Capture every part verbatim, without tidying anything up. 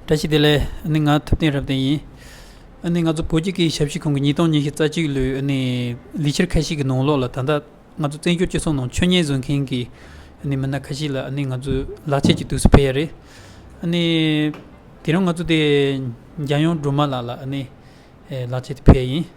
བཀྲ་ཤིས་བདེ་ལེགས། ཨ་ནི་ང་ཐུབ་བསྟན་རབ་བརྟན་ཡིན། ཨ་ནི་ང་ཚོ་བོད་ཀྱི་སྐད་ཡིག་ཞབས་ཞུ་ཁང་གི་ཉིས་སྟོང་ཉི་ཤུ་རྩ་གཅིག་ལོའི་ཨ་ནི་ལས་འཆར་ཁ་ཤས་ཀྱི་ནང་ལོགས་ལ། ད་ལྟ་ང་ཚོ་བཙན་བྱོལ་སྤྱི་ཚོགས་ནང་ཆོས་ཉན་བཟོ་མཁན་གྱི་ཨ་ནི་མི་སྣ་ཁ་ཤས་ལ་ཨ་ནི་ང་ཚོས་ལག་ཁྱེར་གྱི་དུས་སུ་ཕུལ་ཡ་རེད། ཨ་ནི་དེ་རིང་ང་ཚོ་དེ་འཇམ་དབྱངས་སྒྲོལ་མ་ལགས་ལ་ཨ་ནི་ལག་ཁྱེར་དེ་ཕུལ་ཡ་ཡིན།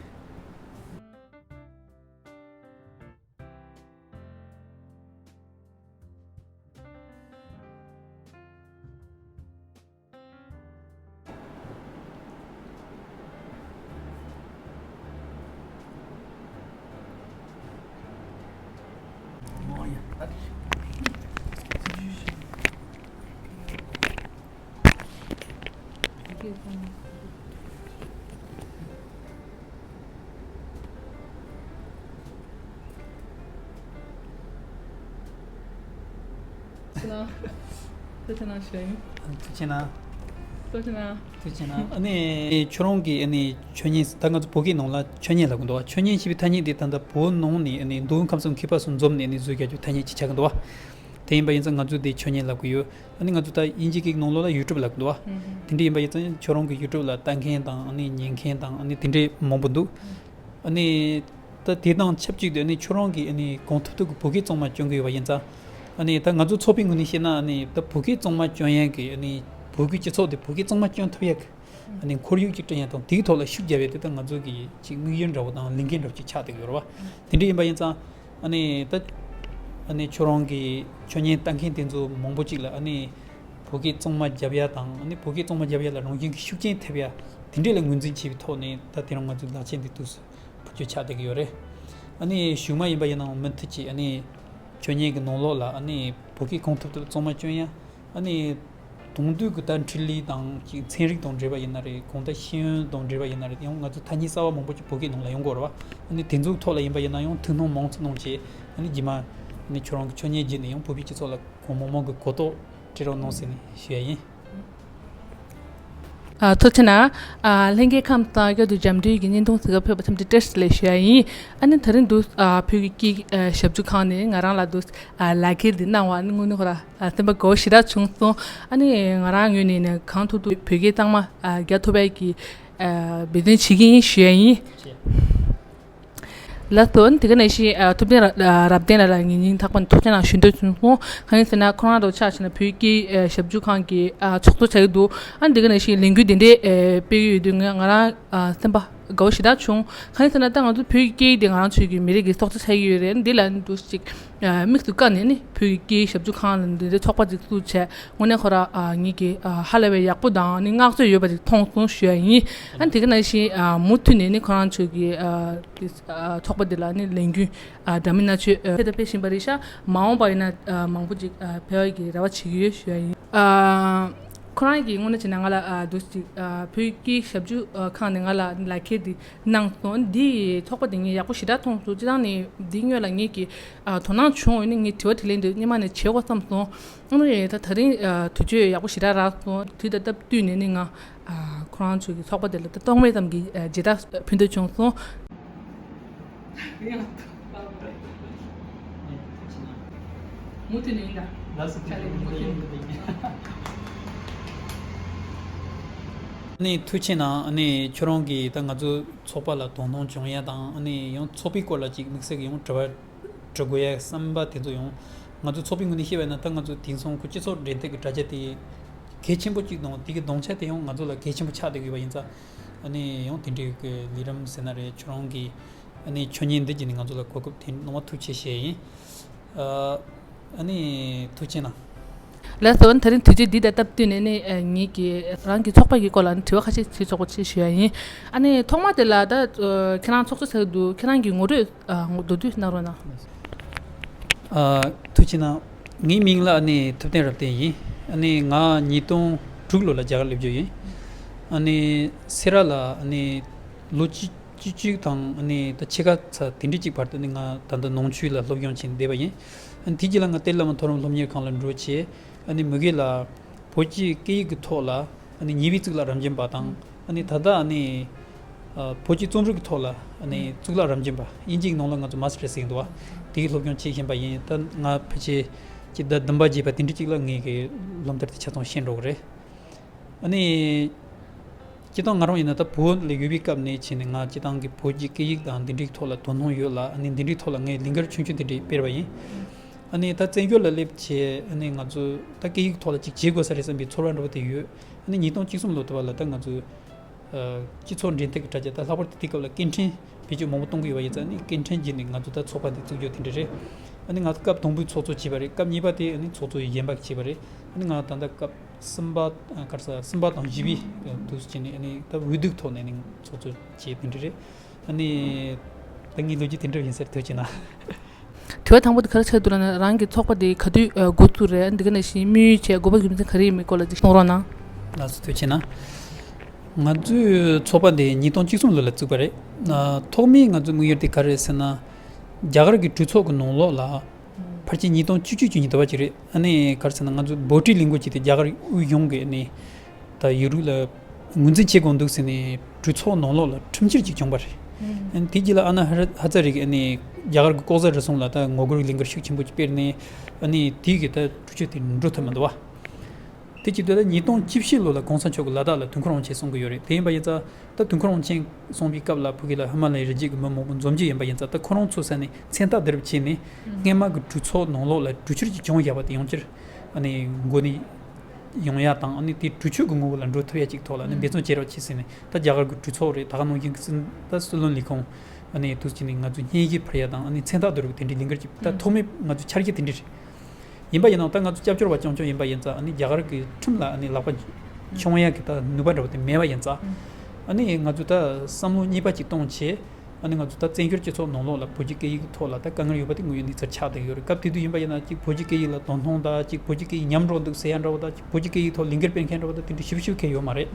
ཐུགས་རྗེ་གནང་། ཐུགས་རྗེ་གནང་ཞུ་ཡ་ཡིན། ཐུགས་རྗེ་གནང་། ཐུགས་རྗེ་གནང་། ཐུགས་རྗེ་གནང་། ཨ་ནི་ཁྱོད་རང་གིས་ཨ་ནི་ཆོས་ཉན། ད་ང་ཚོ་བོད་སྐད་ནང་ལ་ཆོས་ཉན་ལབ་ཀྱི་འདུག་བ། ཆོས་ཉན་ཞེས་པའི་ཐ་སྙད་དེ་ད་ལྟ་བོད་ནང་ནས་ཨ་ནི་མདོ་དབུས་ཁམས་གསུམ་མཁས་པ་ཚོ་འཛོམས་ནས་ཨ་ནི་བཟོས་རྒྱག་རྒྱུའི་ཐ་སྙད་ཅིག་ཆགས་ཀྱི་འདུག་བ། དེ་ཡིན་པ་ཡིན་ཙང་ང་ཚོས་དེ་ཆོས་ཉན་ལབ་ཀྱི་ཡོད། ཨ་ནི་ང་ཚོ་ད་དབྱིན་ཇི་སྐད་ནང་ལོགས་ལ་ཡུ་ཊུབ་ལབ་ཀྱི་འདུག་བ། ཨུམ། དེ་འདྲ་ཡིན་པ་ཡིན་ཙང་ཁྱོད་རང་གི་ཡུ་ཊུབ་ལ་ལྟ་མཁན་དང་ཨ་ནི་ཉན་མཁན་དང་ཨ་ནི་དེ་འདྲའི་མང་པོ་འདུག་ཨ་ནི་ད་དེ་དང་ཆབས་ཅིག་ཏུ་ཨ་ནི་ཁྱོད་རང་གིས་ཨ་ནི་གང་ཐུབ་ཐུབ་ཀྱིས་བོད་སྐད་གཙང་མ་སྐྱོན་གྱི་ཡོད་པ་ཡིན་ཙང་། ཨ་ནི་ད་ང་ཚོ་ཚོགས་པའི་ངོས་ནས་བཤད་ན་ཨ་ནི་ད་བོད་སྐད་གཙང་མ་སྐྱོན་ཡག་གི་ཨ་ནི་བོད་ཀྱི་སྤྱི་ཚོགས་དེ་བོད་སྐད་གཙང་མ་སྐྱོན་ཐུབ་ཡག་གི་ཨ་ནི་ཁོར་ཡུག་ཅིག་བསྐྲུན་ཡ་དང་། དེའི་ཐོག་ལ་ཤུགས་རྒྱབ་ཡ་དེ་ད་ང་ཚོ་གི་ཅིག་དམིགས་ཡུལ་འདྲ་བོ་དང་ལས་འགན་འདྲ་བོ་ཅིག་ཆགས་བསྡད་ཀྱི་ཡོད་རེད་བ། དེ་འདྲ་ཡིན་པ་ཡིན་ཙང་ཨ་ནི་ད་ཨ་ནི་ཁྱོད་རང་གི་ཆོས་ཉན་ལྟ་མཁན་དེ་ཚོ་མང་པོ་ཅིག་ལ་ཨ་ནི་བོད་སྐད་གཙང་མ་རྒྱབ་ཡ་དང་། ཨ་ནི་བོད་སྐད་གཙང་མ་རྒྱབ་ཡ་ལ་རང་བཞིན་གྱི་ཤུགས་རྐྱེན་ཐེབས་ཡ་དེ་འདྲ་ལ་ངོས་འཛིན་བྱས་པའི་ཐོག་ནས་ད་དེ་རིང་ང་ཚོས་ལག་ཁྱེར་འདི་འདུག་སེ་ཕུལ་རྒྱུ་ཆགས་བསྡད་ཀྱི་ཡོད་རེད། ཨ་ནི་གཞུག་མ་ཡིན་པ་ཡིན་ནའང་མུ་མཐུད་ཀྱིས་ཨ་ནི་ཆོས་ཉན་གྱི་ནང་ལོགས་ལ་ཨ་ནི་བོད་སྐད་གང་ཐུབ་ཐུབ་གཙང་མ་སྐྱོན་ཡ། ཨ་ནི་དེང་དུས་ཀྱི་ད་འཕྲུལ་ལས་དང་ཅིག་ཚན་རིག་དང་འབྲེལ་བ་ཡིན་ན་རེད། གང་ལྟར་ཤེས་ཡོན་དང་འབྲེལ་བ་ཡིན་ན་རེད། ཡང་ང་ཚོ་ཐ་སྙད་གསར་བ་མང་པོ་ཅིག་བོད་སྐད་ནང་ལ་ཡོང་གི་ཡོད་རེད་བ། ཨ་ནི་དེ་ཚོའི་ཐོག་ལ་ཡིན་པ་ཡིན་ན་ཡང་ཐུགས་སྣང་མང་ཙམ་གནང་བྱས། ཨ་ནི་རྗེས་མ་ཨ་ནི་ཁྱོད་རང་གི་ཆོས་ཉན་བརྒྱུད་ནས་ཡང་བོད་པའི་སྤྱི་ཚོགས་ལ་གང་མང་མང་གི་གོ་རྟོགས་སྤྲད་རོགས་གནང་ཟེར་ནས་ཞུ་ཡ་ཡིན། ཨ། ཐུགས་རྗེ་གནང་། ཨ། ལྷན་རྒྱས་ཁམས་དང་བསྐྱར་དུ་འཇམ་འཕྲུལ་གྱི་བརྙན་ཐུང་གཟིགས་གར་ཕེབས་པར་འཚམས་འདྲི་བཀྲ་ཤིས་བདེ་ལེགས་ཞུ་ཡ་ཡིན། ཨ་ནི་དེ་རིང་འདུག་ཨ། བོད་ཀྱི་སྐད་ཡིག་ཨ། ཞབས་ཞུ་ཁང་ནས་ང་རང་ལ་འདུག་ཨ། ལག་ཁྱེར་འདི་གནང་བ་ཨ་ནི་དངོས་གནས་ཁོ་ར་ཨ། སེམས་པ་དགའ་བོ་ཞེ་དྲག་བྱུང་སོང་། ཨ་ནི་ང་རང་ངོས་ནས་ནི་གང་ཐུབ་ཐུབ་བོད་སྐད་གཙང་མ་ཨ། རྒྱག་ཐུབ་པའི་གི་ཨ། འབད་བརྩོན་བྱེད་ཀྱི་ཡིན་ཞུ་ཡ་ཡིན། ལགས་སོ། དེ་ག་ནང་བཞིན་ཨ། ཐུབ་བསྟན་ར་རབ་བརྟན་ལགས་ལ་ངེད་གཉིས་ཐག་པ་ནས་ཐུགས་རྗེ་གནང་ཞུ་འདོད་བྱུང་སོང་། གང་ཡིན་ཟེར་ན་ཁོ་རང་དང་ཆ་བཞག་ན་བོད་ཀྱི་ཨ། ཞབས་ཞུ་ཁང་གི་ཨ། ཚོགས་གཙོ་ཆགས་ཀྱི་འདུག་ཨ་ནི་དེ་ག་ནང་བཞིན་ལས་འགུལ་འདི་འདྲའི་ཨ། སྤེལ་གྱི་ཡོད་དུས་ང་ང་རང་ཨ། སེམས་པ་དགའ་བོ་ཞེ་དྲག་བྱུང་། གང་ཡིན་ཟེར་ན་ད་ང་ཚོ་བོད་ཀྱི་སྐད་ཡིག་དེ་ང་རང་ཚོའི་གི་མི་རིགས་ཀྱི་སྲོག་རྩ་ཆགས་ཀྱི་ཡོད་རེད། འདི་ལ་ནི་འདུག་ཅིག་ཨ། དམིགས་སུ་བཀར་ནས་ནི་བོད་ཀྱི་སྐད་ཡིག་ཞབས་ཞུ་ཁང་ལ་འདི་འདྲའི་ཚོགས་པ་ཅིག་བཙུགས་བྱས་དངོས་གནས་ཁོ་ར་ཨ། ངེད་ཀྱི་ཨ། ཧ་ལས་པའི་ཡག་པོ་དང་ནི་བསྔགས་བརྗོད་ཡོད་པ་ཅིག་མཐོང་སོང་ཞུ་ཡ་ཡིན། ཨ་ནི་དེ་ག་ནང་བཞིན་ཨ། མུ་མཐུད་ནས་ནི་ཁོ་རང་ཚོའི་གི་ཨ། དེ་ཨ། ཚོགས་པ་འདི་ལ་ནི་ལས་འགུལ་ཨ། འདྲ་མིན་སྣ་ཚོགས་ཨ། སྤེལ་དང་སྤེལ་བཞིན་པ་རེད་ཤག་མ་འོངས་པ་ཡིན་ན་ཨ། མང་པོ་ཅིག་ཨ། འཕེལ་བའི་གི་རེ་བ་བྱེད་ཀྱི་ཡོད་ཞུ་ཡ་ཡིན། ཨ། ཁོ་རང་གིས་དངོས་གནས་བྱས་ན་ང་ལ་ཨ། འདུག་ཅིག་ཨ། བོད་ཀྱི་ཞབས་ཞུ་ཨ། ཁང་ནས་ང་ལ་ལག་ཁྱེར་འདི་གནང་སོང་། འདི་ཚོགས་པ་འདི་ངས་ཡག་པོ་ཞེ་དྲག་མཐོང་སོང་། སྤྱིར་བཏང་ནས་འདིའི་སྔོན་ལ་ངས་ཀྱི་ཨ། དོ་སྣང་བྱུང་ཡོད་ནི་ངས་དྲི་བ་དྲིས་ལན་འདི་སྔོན་མ་ནས་བྱེད་དགོས་བསམ་སོང་། ཨ་ནི་ད་ད་རིང་ཨ། དུས་ཚོད་ཡག་པོ་ཞེ་དྲག་རག་སོང་། དུས་དང་སྟབས་བསྟུན་ནས་ནི་ང་ཨ། ཁོ་རང་ཚོའི་གི་ཚོགས་པ་དེ་ལ་ད་རྟོག་མེད་ཙམ་གྱི་ཨ། མཇལ་དར་ཕུལ་འདོད་བྱུང་སོང་། མུ་མཐུད་ནས་ཡིན་ད། ལགས་སོ། ཕྱག་ལས་མུ་མཐུད་ནས། ཨ་ནི་ཐུགས་རྗེ་གནང་། ཨ་ནི་ཁྱོད་རང་གིས་ད་ང་ཚོ་ཚོགས་པ་ལ་དོ་སྣང་བྱུང་ཡ་དང་། ཨ་ནི་ཡང་ཚོགས་པའི་སྐོར་ལ་ཅིག་དམིགས་བསལ་གྱི་ཡང་དྲི་བ་དྲི་དགོས་ཡ་བསམ་པ་དེ་ཚོ་ཡང་། ང་ཚོ་ཚོགས་པའི་ངོས་ནས་བཤད་པ་ཡིན་ན་ད་ང་ཚོ་དེང་སང་ཁོ་སྤྱི་ཚོགས་འབྲེལ་མཐུད་ཀྱི་དྲ་རྒྱ་དེ་གལ་ཆེན་པོ་གཅིག་དང་། དེ་གི་སྡོམ་ཆ་དེ་ཡང་ང་ཚོ་ལ་གལ་ཆེན་པོ་ཆགས་བསྡད་ཡོད་པ་ཡིན་ཙང་། ཨ་ནི་ཡང་དེ་འདྲའི་གི་ལས་རིམ་ཟེར་ན་རེད། ཁྱོད་རང་གིས་ཨ་ནི་ཆོས་ཉན་འདི་བརྒྱུད་ནས་ང་ཚོ་ལ་གོ་སྐབས་དེ་གནང་བ་ཐུགས་རྗེ་ཆེ་ཞུ་ཡ་ཡིན། ཨ་ཨ་ནི་ཐུགས་རྗེ་གནང་། ལགས་སོ། ད་རིང་དུས་ཚོད་འདི་དང་སྟབས་བསྟུན་ནས་ནི་ཨ། ངེད་ཀྱིས་རང་གི་ཚོགས་པ་གི་སྐོར་ལ་ནི་དྲི་བ་ཁ་ཤས་དྲི་ཆོག་པ་ཅིག་ཞུ་ཡ་ཡིན། ཨ་ནི་ཐོག་མ་དེ་ལ་ད་ཨ། ཁྱེད་རང་ཚོགས་གཙོ་ཟེར་གྱི་འདུག་ཁྱེད་རང་གི་ངོ་སྤྲོད་ཨ། མདོར་བསྡུས་གནང་རོགས་གནང་། ཨ། ཐུགས་རྗེ་གནང་། ངའི་མིང་ལ་ཨ་ནི་ཐུབ་བསྟན་རབ་བརྟན་ཡིན། ཨ་ནི་ང་ཉིས་སྟོང་དྲུག་ལོ་ལ་རྒྱ་གར་སླེབས་རྒྱུ་ཡིན། ཨ་ནི་སེ་ར་ལ་ཨ་ནི་ལོ་བཅུ་བཅུ་གཅིག་དང་ཨ་ནི་ད་ཕྱེད་ཀ་ཚར་དེ་འདྲ་གཅིག་བར་དུ་ནི་ང་ད་ལྟ་ནང་ཆོས་ལ་སློབ་སྦྱོང་བྱས་ནས་བསྡད་པ་ཡིན། ཨ་ནི་དེ་རྗེས་ལ་ང་ཏེ་ལ་མ་མཐོ་རིམ་སློབ་གཉེར་ཁང་ལ་འགྲོ་བྱས། ཨ་ནི་མུ་གེ་ལ་བོད་ཀྱི་སྐད་ཡིག་གི་ཐོག་ལ་ཨ་ནི་ཉེ་བའི་གཙུག་ལག་རབ་འབྱམས་པ་དང་། ཨ་ནི་ད་ལྟ་ཨ་ནི་ཨ། བོད་ཀྱི་རྩོམ་རིག་གི་ཐོག་ལ་ཨ་ནི་གཙུག་ལག་རབ་འབྱམས་པ། དབྱིན་ཇིའི་ནང་ལ་ང་ཚོ་མ་སི་ཊར་ཟེར་གྱི་འདུག་བ། དེའི་སློབ་སྦྱོང་བྱེད་བཞིན་པ་ཡིན། ད་ང་ཕལ་ཆེར་ཀྱི་ཟླ་བདུན་པ་བརྒྱད་པ་དེ་འདྲ་གཅིག་ལ་ངའི་གི་སློབ་མཐར་དེ་ཆ་ཚང་ཤེས་འགྲོ་གི་རེད། ཨ་ནི། སྤྱིར་བཏང་ང་རང་ཡིན་ན་ད་བོད་ལ་ཡོད་པའི་སྐབས་ནས་བྱས་ནས་ང་སྤྱིར་བཏང་གི་བོད་ཀྱི་སྐད་ཡིག་དང་འདི་འདྲའི་ཐོག་ལ་དོ་སྣང་ཡོད་ལ། ཨ་ནི་འདི་འདྲའི་ཐོག་ལ་ངས་ལས་འགུལ་ཆུང་ཆུང་དེ་འདྲ་སྤེལ་བ་ཡིན། ཨ་ནི་ད་བཙན་བྱོལ་ལ་སླེབས་བྱས། ཨ་ནི་ང་ཚོ་ད་སྐད་ཡིག་ཐོག་ལ་ཅིག་བྱེད་དགོས་ས་རེད་བསམ་པའི་ཚོར་བ་འདྲ་བོ་དེ་ཡོད། ཨ་ནི་ཉིས་སྟོང་བཅུ་གསུམ་ལོ་དུ་བ་ལ་ད་ང་ཚོ་སྤྱི་ཚོགས་འབྲེལ་མཐུད་ཀྱི་དྲ་རྒྱ་ད་ལྷག་པར་དུ་དེ་སྐབས་ལ་སྐད་འཕྲིན་བེད་སྤྱོད་མང་པོ་གཏོང་གི་ཡོད་པ་ཡིན་ཙང་། ཨ་ནི་སྐད་འཕྲིན་བརྒྱུད་ནས་ང་ཚོ་ད་ཚོགས་པ་འདི་བཙུགས་རྒྱུ་དེ་འདྲ་རེད། ཨ་ནི་ང་ཚོ་སྐབས་དང་པོའི་ཚོགས་གཙོ་བྱས་པ་རེད། སྐབས་གཉིས་པ་དེ་ཨ་ནི་ཚོགས་གཙོ་གཞན་པ་བྱས་པ་རེད། ཨ་ནི་ང་ད་ལྟ་སྐབས་གསུམ་པ། ཨ། ག་རེ་ཟེར། གསུམ་པ་དང་བཞི་པའི་དུས་སུ་བྱས་ནས། ཨ་ནི་ད་འོས་བསྡུ་ཐོག་ནས་ནི་ཚོགས་གཙོ་བྱས་དེ་འདྲ་རེད། ཨ་ནི་ད་ངའི་ལོ་རྒྱུས་དེ་འདྲ་ཡིན་ཟེར། ཐུགས་རྗེ་གནང་། དྲི་བ་དང་པོ་དེ་ག་རེ་ཆགས་འདུག་ལབ་ན། རང་གི་ཚོགས་པ་དེ་ག་དུས་ཨ་འགོ་བཙུགས་རེད། འདི་ག་ནང་བཞིན་དམིགས་ཡུལ་བྱས་དགོས་པ་རྒྱུ་མཚན་ག་རེ་ཡིན་མིན་སྐོར་ལ་ཅིག་གསུང་རོགས་གནང་། ལགས་སོ། ཐུགས་རྗེ་གནང་། ང་ཚོའི་ཚོགས་པ་འདི་ཉིས་སྟོང་བཅུ་གསུམ་ལོ་ལ་བཙུགས་པ་རེད། ཨ། ཐོག་མའི་ང་ཚོའི་དམིགས་ཡུལ་དེ་ག་རེ་རེད་ཟེར་ན། རྒྱ་གར་གྱི་གྲོས་ཚོགས་ཀྱི་ནང་ལོགས་ལ་ཕལ་ཆེར་ཉིས་སྟོང་བཅུ་གཅིག་བཅུ་གཉིས་དུ་བ་ཅིག་རེད། ཨ་ནི་ག་རེ་ཟེར་ན། ང་ཚོ་བོད་འབྲེལ་ལས་འགུལ་བྱས་ཏེ་རྒྱ་གར་དབུས་གཞུང་གི་ཨ་ནི་ད་ཡུ་རོབ་ལ་ངོས་འཛིན་བྱེད་དགོས་འདུག་ཟེར་ནས་གྲོས་ཚོགས་ནང་ལོགས་ལ་ཁྲིམས་འཆར་ཅིག་བྱུང་བ་རེད། ཨ་ནི་དེ་རྗེས་ལ་ཨ་ན་ཧ་ཧ་ཙ་རེ་གིས་ཨ་ནི་རྒྱ་གར་གྱི་ལྐོག་ཟ་རུལ་སུངས་ལ་ད་ངོ་རྒོལ་ལས་འགུལ་ཤུགས་ཆེན་པོ་ཅིག་སྤེལ་ནས། ཨ་ནི་དེ་གི་ད་གྲོས་ཆོད་དེ་འགྲོ་ཐུབ་མི་འདུག་བ། དེ་བྱེད་དུས་ད་ཉིས་སྟོང་བཅུ་བཞི་ལོ་ལ་གོང་ས་མཆོག་གིས་ལ་དྭགས་ལ་དུས་འཁོར་དབང་ཆེན་གསུང་གི་ཡོད་རེད། དེ་ཡིན་པ་ཡིན་ཙང་ད་དུས་འཁོར་དབང་ཆེན་གསུང་པའི་སྐབས་ལ་བོད་སྐད་ལ་ཧི་མ་ལ་ཡའི་རི་རྒྱུད་ཀྱི་མི་མང་པོ་འཛོམས་རྒྱུ་ཡིན་པ་ཡིན་ཙང་། ད་ཁོ་རང་ཚོའི་ས་ནས་མཚན་རྟགས་བསྡུ་རུབ་བྱས་ནས། ཨང་། སྔོན་མ་གི་གྲོས་ཚོགས་ནང་ལོགས་ལ་གྲོས་འཆར་ཅིག་བྱུང་བཞག་པ་དེ་ཡང་བསྐྱར་ཨ་ནི་འགོ་ནས་ཡོང་ཡ་དང་། ཨ་ནི་དེ་གྲོས་ཆོད་ཀྱི་ངོ་བོ་ལ་འགྲོ་ཐུབ་ཡ་ཅིག་ཐོག་ལ་ཨ་ནི་འབད་བརྩོན་བྱེད་རོགས་བྱེད་ཟེར་ནས། ད་རྒྱ་གར་གྱི་གྲོས་ཚོགས་རེད། ད་ག་ནང་བཞིན་གྱི་སྲིད། ད་སྲིད་བློན་ལས་ཁུངས། ཨ་ནི་དུས་ཆེན་ནས་ང་ཚོས་སྙན་ཞུ་ཕུལ་ཡ་དང་། ཨ་ནི་མཚན་རྟགས་བསྡུ་རུབ་དེ་འདྲའི་ལས་འགུལ་ཅིག་ད་ཨང་། ཐོག་མའི་ང་ཚོའི་འཆར་གཞི་དེ་འདྲ་རེད། ཡིན་པ་ཡིན་ནའང་ད་ང་ཚོ་སྐྱབས་བཅོལ་བ་རྐྱང་རྐྱང་ཡིན་པ་ཡིན་ཙང་། ཨ་ནི་རྒྱ་གར་གྱི་ཁྲིམས་ལ་ཨ་ནི་ལག་པ་འཁྱོང་ཡ་གི་ད་ནུས་པ་འདྲ་བོ་དེ་མེད་པ་ཡིན་ཙང་། ཨ་ནི་ང་ཚོས་ད་བསམ་བློ་གཉིས་པ་ཅིག་གཏོང་བྱས། ཨ་ནི་ང་ཚོ་ད་བཙན་བྱོལ་སྤྱི་ཚོགས་ནང་ལོགས་ལ་བོད་ཀྱི་སྐད་ཡིག་ཐོག་ལ་ད་དཀའ་ངལ་ཡོད་པ་དེ་དངོས་ཡོད་གནས་ཚུལ་ཆགས་བསྡད་ཡོད་རེད། སྐབས་དེ་དུས་ཡིན་པ་ཡིན་ན་གཅིག་བོད་ཀྱི་སྐད་ཡིག་ལ་དོ་སྣང་དང་། གཅིག་བོད་ཀྱི་སྐད་ཡིག་ཉམས་འགྲོ་འདུག་ཟེར་ཡ་འདྲ་བོ་དང་། གཅིག་བོད་ཀྱི་སྐད་ཡིག་ཐོག་ལས་འགུལ་སྤེལ་མཁན་འདྲ་བོ་དང་། དེ་འདྲ་ཞིབ་ཞིབ་གང་ཡོད་མ་རེད།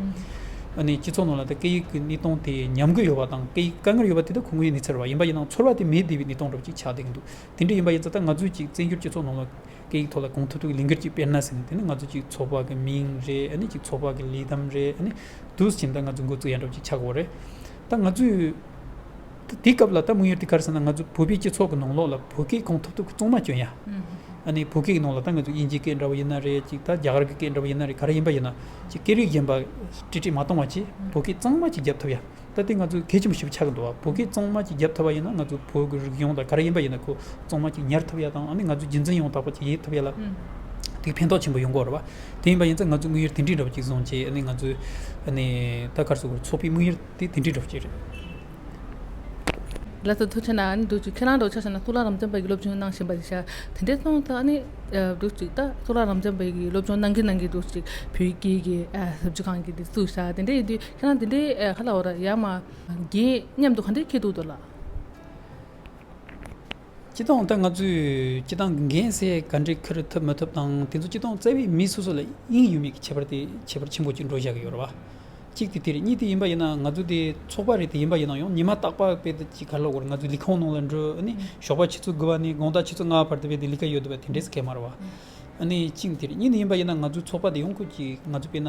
ཨ་ནི་སྤྱི་ཚོགས་ནང་ལ་ད་སྐད་ཡིག་གི་གནས་སྟངས་དེ་ཉམས་རྒུད་ཡོད་པ་དང་། སྐད་ཡིག་དཀའ་ངལ་ཡོད་པ་དེ་ད་ཁོ་དངོས་ཡོད་གནས་ཚུལ་རེད་བ། ཡིན་པ་ཡིན་ནའང་ཚོར་བ་དེ་མེད་བསྡད་པའི་གནས་སྟངས་འདྲ་བོ་ཅིག་ཆགས་བསྡད་ཀྱི་འདུག་དེ་འདྲ་ཡིན་པ་ཡིན་ཙང་ད་ང་ཚོས་ཅིག་བཙན་བྱོལ་སྤྱི་ཚོགས་ནང་ལ་སྐད་ཡིག་ཐོག་ལ་གང་ཐུབ་ཐུབ་ཀྱི་ལས་འགུལ་ཅིག་སྤེལ་ན་ཟེར་ནས། དེ་ནི་ང་ཚོ་ཅིག་ཚོགས་པ་གི་མིང་རེད། ཨ་ནི་ཅིག་ཚོགས་པ་གི་ལས་དམ་རེད། ཨ་ནི་དུས་ཕྱིན་ད་ང་ཚོ་འགོ་བཙུགས་ཡ་འདྲ་བོ་ཅིག་ཆགས་ཀྱི་ཡོད་རེད། ད་ང་ཚོས་དེའི་སྐབས་ལ་ད་དམིགས་ཡུལ་དེ་ག་རེ་ཟེར་ན། ང་ཚོ་བོད་པའི་སྤྱི་ཚོགས་ཀྱི་ནང་ལོགས་ལ་བོད་སྐད་གང་ཐུབ་ཐུབ་ཀྱི་གཙང་མ་བསྐྱོན་ཡ། ཨ་ནི་བོད་སྐད་ཀྱི་ནང་ལ་ད་ང་ཚོ་དབྱིན་ཇིའི་སྐད་འདྲ་བོ་ཡིན་ན་རེད། ཅིག་ད་རྒྱ་གར་གྱི་སྐད་འདྲ་བོ་ཡིན་ན་རེད། ག་རེ་ཡིན་པ་ཡིན་ན། ཅིག་སྐད་རིགས་གཞན་པ་ཀྲིག་ཀྲིག་མ་གཏོང་བ་བྱས། བོད་སྐད་གཙང་མ་ཅིག་རྒྱབ་ཐུབ་ཡ། ད་དེ་ང་ཚོས་གལ་ཆེན་པོ་ཞེ་པོ་ཆགས་ཀྱི་འདུག་བ། བོད་སྐད་གཙང་མ་ཅིག་རྒྱབ་ཐུབ་པ་ཡིན་ན། ང་ཚོ་བོད་ཀྱི་རིག་གཞུང་དང་ག་རེ་ཡིན་པ་ཡིན་ན་ཁོ་གཙང་མ་ཅིག་ཉར་ཐུབ་ཡ་དང་། ཨ་ནི་ང་ཚོའི་རྒྱུན་འཛིན་ཡང་དག་པ་ཅིག་ཡེད་ཐུབ་ཡ་ལ་དེ་ཕན་ཐོགས་ཆེན་པོ་ཡོང་གི་ཡོད་རེད་བ། དེ་ཡིན་པ་ཡིན་ཙང་ང་ཚོས་དམིགས་ཡུལ་དེ་འདྲའི་འདྲ་བོ་ཅིག་བཟུང་བྱས། ཨ་ནི་ང་ཚོས་ཨ་ནི་ད་ག་རེ་ཟེར་དགོས་རེད། ཚོགས་པའི་དམིགས་ཡུལ་དེ་དེ་འདྲའི་འདྲ་བོ་ཅིག་རེད། ལགས་སོ། ཐུགས་རྗེ་གནང་། ཨ་ནི་འདུག་ཅིག་ཁྱེད་རང་འདྲ་བོ་ཆ་བཞག་ན་གཙུག་ལག་རབ་འབྱམས་པ་གི་སློབ་སྦྱོང་གནང་བཞིན་པ་རེད་ཤག་དེ་འདྲའི་སོང་ཙང་ཨ་ནི་འདུག་ཅིག་ད་གཙུག་ལག་རབ་འབྱམས་པ་གི་སློབ་སྦྱོང་གནང་གིན་གནང་གིན་འདུག་ཅིག་བོད་སྐད་ཀྱི་ཟབ་སྦྱོང་ཁང་གི་དེ་བཙུགས་ཤག་དེ་འདྲ་ཡིན་དུས་ཁྱེད་རང་དེ་འདྲའི་ག་ལབ་དགོས་རེད། ཡར་མར་འགན་མཉམ་དུ་ག་འདྲའི་འཁྱེར་ཐུབ་འདུག་ལགས། སྤྱིར་བཏང་ད་ང་ཚོས་སྤྱིར་བཏང་གི་འགན་ཟེར་ག་འདྲའི་འཁྱེར་ཐུབ་མི་ཐུབ་དང་། དེ་ཚོ་སྤྱིར་བཏང་རྩ་བའི་མི་སོ་སོ་ལ་དབྱིངས་ཡོད་མེད་ཀྱི་ཁྱད་པར་དེ་ཁྱད་པར་ཆེན་པོ་ཅིག་འགྲོ་བཞག་གི་ཡོད་རེད་བ། གཅིག་དེ་དེ་རེད། གཉིས་དེ་ཡིན་པ་ཡིན་ན་ང་ཚོ་དེ་ཚོགས་པ་རེད། དེ་ཡིན་པ་ཡིན་ན་ཡང་ཉི་མ་རྟག་པར་དཔེ་དེ་ཅིག་ག་ལབ་དགོས་རེད། ང་ཚོའི་ལས་ཁུངས་ནང་ལ་འགྲོ། ཨ་ནི་ཞོགས་པ་ཆུ་ཚོད་དགུ་པ་ནས་དགོང་དག་ཆུ་ཚོད་ལྔ་པ་བར་དུ་དཔེ་དེ་ལས་ཀ་ཡོད་འདུག་པ། དེ་འདྲས་སུ་གལ་མ་རེད་བ། ཨ་ནི་གཅིག་དེ་རེད། གཉིས་དེ་ཡིན་པ་ཡིན་ན་ང་ཚོའི་ཚོགས་པ་དེ་ཡོང་ཁུལ་གྱིས་ང་ཚོ་དཔེར་ན་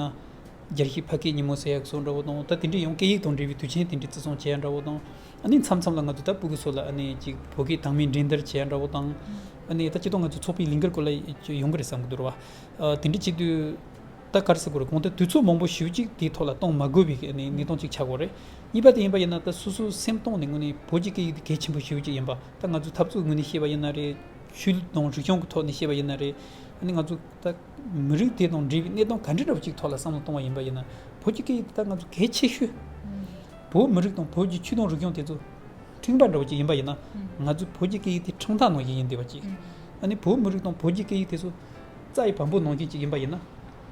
རྒྱལ་སྤྱིའི་ཕ་སྐད་ཉིན་མོ་ཟེར་ཡག་སོགས་འདྲ་བོ་དང་། ད་དེ་འདྲའི་ཡང་སྐད་ཡིག་དང་འབྲེལ་བའི་དུས་ཆེན་དེ་འདྲའི་བརྩི་སྲུང་བྱེད་ཡ་འདྲ་བོ་དང་། ཨ་ནི་མཚམས་མཚམས་ལ་ང་ཚོ་ད་སྤུ་གུ་ཚོ་ལ་ཨ་ནི་ཅིག་བོད་སྐད་དང་མིན་འགྲན་བསྡུར་བྱེད་ཡ་འདྲ་བོ་དང་། ཨ་ནི་ད་སྤྱིར་བཏང་ང་ཚོ་ཚོགས་པའི་ལས་འགུལ་སྐོར་ལ་ཡོང་གི་རེད་བསམ་གི་འདུག་ར་བ། ཨ། དེ་འདྲ་བྱེད་དུས་ད་ག་རེ་ཟེར་དགོས་རེད། གང་ལྟར་དུས་ཚོད་མང་པོ་ཞེ་པོ་ཅིག་དེའི་ཐོག་ལ་གཏོང་མ་དགོས་པའི་ཨ་ནི་གནས་སྟངས་ཅིག་ཆགས་ཀྱི་ཡོད་རེད། གཉིས་པ་དེ་ཡིན་པ་ཡིན་ན་ད་སོ་སོའི་སེམས་གཏིང་ནས་དངོས་གནས་བོད་ཀྱི་སྐད་ཡིག་དེ་གལ་ཆེན་པོ་ཞེ་པོ་ཅིག་ཡིན་པ། ད་ང་ཚོའི་འཐབ་རྩོད་ངོས་ནས་བཤད་པ་ཡིན་ན་རེད། ཆོས་ལུགས་དང་རིག་གཞུང་གི་ཐོག་ནས་བཤད་པ་ཡིན་ན་རེད། ཨ་ནི་ང་ཚོ་ད་མི་རིགས་དེ་དང་འབྲེལ་བའི་གནས་སྟངས་ག་འདྲ་འདྲ་བོ་ཅིག་ཐོག་ལ་བསམ་བློ་གཏོང་བ་ཡིན་པ་ཡིན་ན། བོད་ཀྱི་སྐད་ཡིག་དེ་ད་ང་ཚོ་གལ་ཆེ་ཤོས། ཨང་། བོད་མི་རིགས་དང་བོད་ཀྱི་ཆོས་དང་རིག་གཞུང་དེ་ཚོ་ཕྲེང་བ་འདྲ་བོ་ཅིག་ཡིན་པ་ཡིན་ན། ཨང་། ང་ཚོས་བོད་ཀྱི་སྐད་ཡིག་དེ་ཕྲེང་ཐག་ནང་བཞིན་ཡིན་བསྡད་པ་ཅིག་ཨང་། ཨ་ནི་བོད་མི་རིགས་དང་བོད་ཀྱི་སྐད་ཡིག་དེ་ཚོ་རྩྭ་ཡི་བམ་པོ་ནང་བཞིན་ཅིག་ཡིན་པ་ཡིན་ན།